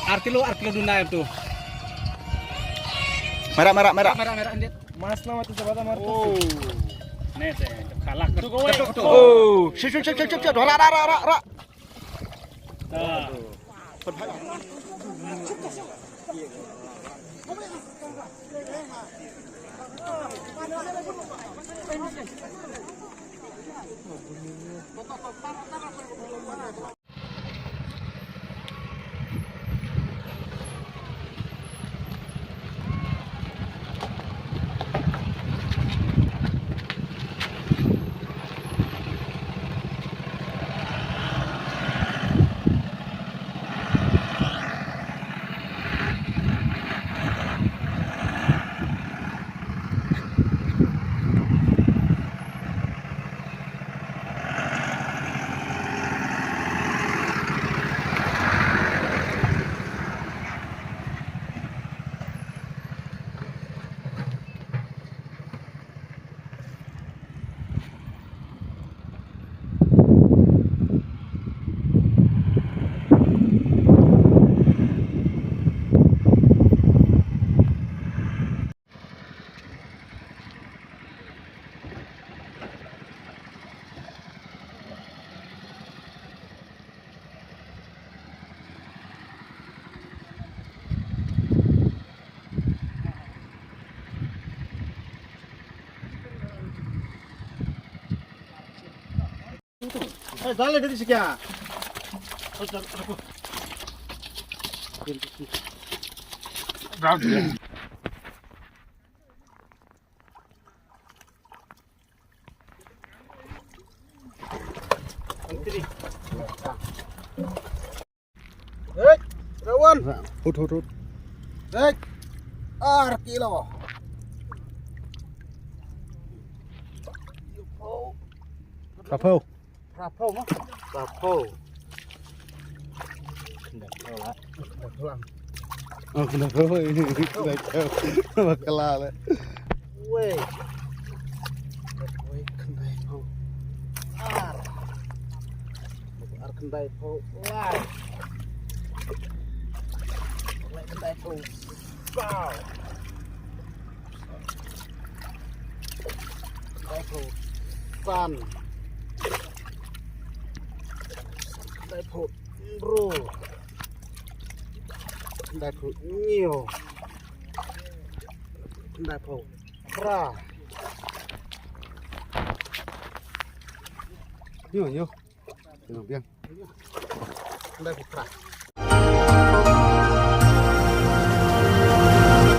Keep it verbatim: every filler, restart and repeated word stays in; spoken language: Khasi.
Ar kilo, ar kilo duna em tu. Merah, merah, merah. Merah, merah, andit. Mas nama tu sebata martu. Oh. Ni, tu, tu, kalak. Tu, tu, tu. Oh. Shit, shit, shit, shit, shit. Rak, rak, rak, rak, rak. Ah. Eh, dale, dale, sikya. Hei, Rawan. Hut, hut, hut. Hei, ar kilo. Kapau. Phra phew mo? Phra phew. Khyndai phew lah. Khyndai phew lah. Oh, khyndai phew. Khyndai phew. Bakla lah. Wei. Wei, khyndai phew. Ar. Ar khyndai phew. Lai. Lai khyndai phew. Wow. Khyndai phew san. Khyndai phew hynriew. Khyndai phew hynñiew. Khyndai phew phra. Hynñiew, hynñiew. Hynñiew biang. Khyndai phew phra.